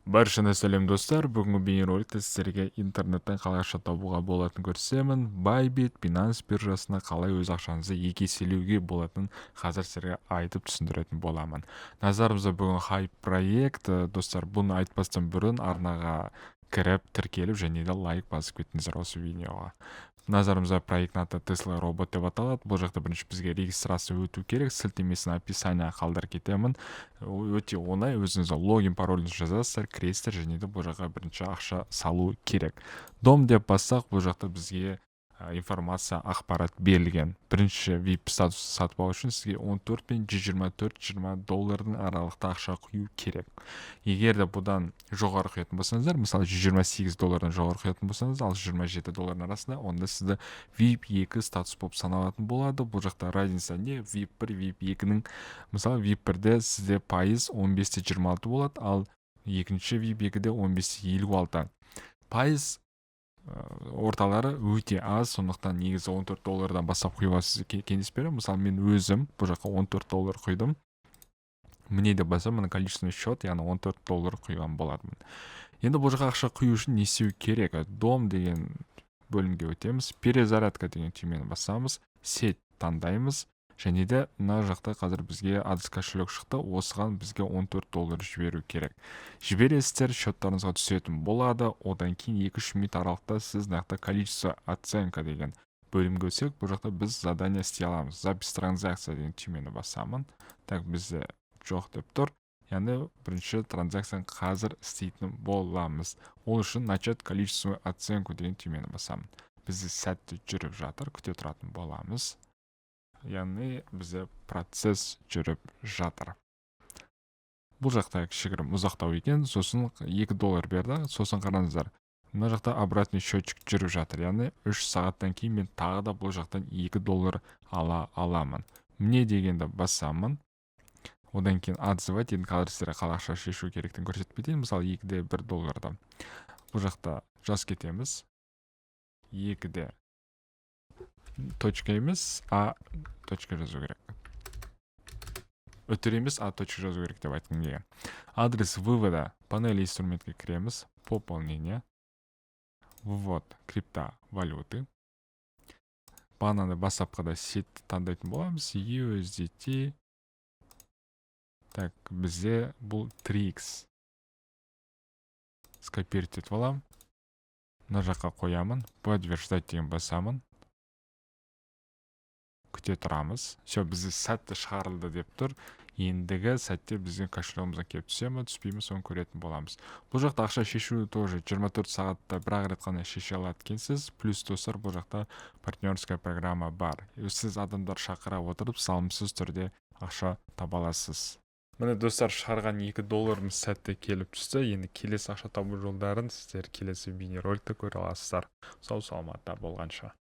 Баршаңа сәлем, достар! Бүгінгі бейнероликте сіздерге интернеттен қалай ақша табуға болатынын көрсетемін. Bybit, Binance биржасына қалай өз ақшаңызды 2 еселеуге болатынын қазір сіздерге айтып түсіндіретін боламын. Назарымызда бүгін хайп проект. Достар, бұны айтпастан бұрын арнаға кіріп, тіркеліп және де лайк басып кетіңіздер осы видеоға. Назарымызда проекттің аты Tesla робот деп аталады. Бұл жақта бірінші бізге регистрация өту керек. Сілтемесін описанияға қалдырып кетемін. Өте оңай, өзіңіздің логин, пароліңізді жазасыздар, кіресіздер және де бұл жаққа бірінші ақша салу керек. Дом деп бассақ, бұл жақта бізге информация, ақпарат берілген. Бірінші VIP статус сатып алу үшін сізге 14 пен 124,20 доллардың аралықта ақша құю керек. Егер де бұдан жоғары құятын болсаңыздар, мысалы, 128 доллардан жоғары құятын болсаңыз, ал 127 доллардың арасында, онда сізді VIP 2 статус болып саналатын болады. Бұл жақта разница не VIP 1, VIP 2-нің? Мысалы, VIP 1-де сізде пайыз 15,26 болады, ал екінші VIP 2-де 15,56%. Орталары өте аз, сондықтан негізі 14 доллардан бастап құюға сізге кеңес беремін. Мысалы, мен өзім бұл жаққа 14 доллар құйдым. Міне деп бассам, міне, количественный счет, яғни 14 доллар құйған болатынмын. Енді бұл жаққа ақша құю үшін не істеу керек? Дом деген бөлімге өтеміз, перезарядка деген түймені басамыз, сеть таңдаймыз және де мына жақта қазір бізге адрес кошелек шықты. Осыған бізге 14 доллар жіберу керек. Жібересіздер, счеттарыңызға түсетін болады. Одан кейін 2-3 минут аралықта сіз мына жақта количество оценка деген бөлімге өтсек, бұл жақта біз задание істей аламыз. Запись транзакция деген түймені басамын. Так, бізде жоқ деп тұр, яғни бірінші транзакцияны қазір істейтін боламыз. Ол үшін начать количественную оценку деген түймені басамын. Бізде сәтті жүріп жатыр, күте тұратын боламыз, яғни бізде процесс жүріп жатыр. Бұл жақта кішігірім ұзақтау екен. Сосын 2 доллар берді. Сосын қараңыздар, мына жақта обратный счетчик жүріп жатыр, яғни 3 сағаттан кейін мен тағы да бұл жақтан 2 доллар ала аламын. Міне дегенді басамын. Одан кейін отзывать. Енді қазір сіздерге қалай ақша шешу керектігін көрсетіп кетейін. Мысалы, 2,1 долларды бұл жақта жазып кетеміз. Екіде точка емес, а точка жазу керек. Үтір емес, а точка жазу керек деп айтқым келген. Адрес вывода, панель инструментке кіреміз, пополнение, вывод криптовалюты. Бағанағыдай бастапқыда сеть таңдайтын боламыз, USDT. Так, бізде бұл 3x. Скопировать етіп аламын, мына жаққа қоямын, подтверждать деген басамын. Күте тұрамыз. Все, бізде сәтті шығарылды деп тұр. Ендігі сәтте біздің кошелегімізге келіп түсе ма, түспей ме, соны көретін боламыз. Бұл жақта ақша шешу тоже 24 сағатта бір ақ рет қана шеше алады екенсіз. Плюс, достар, бұл жақта партнерская программа бар. Сіз адамдар шақыра отырып, салымсыз түрде ақша таба аласыз. Міне, достар, шығарған 2 долларымыз сәтті келіп түсті. Енді келесі ақша табу жолдарын сіздер келесі бейнероликте көре аласыздар. Сау саламатта болғанша!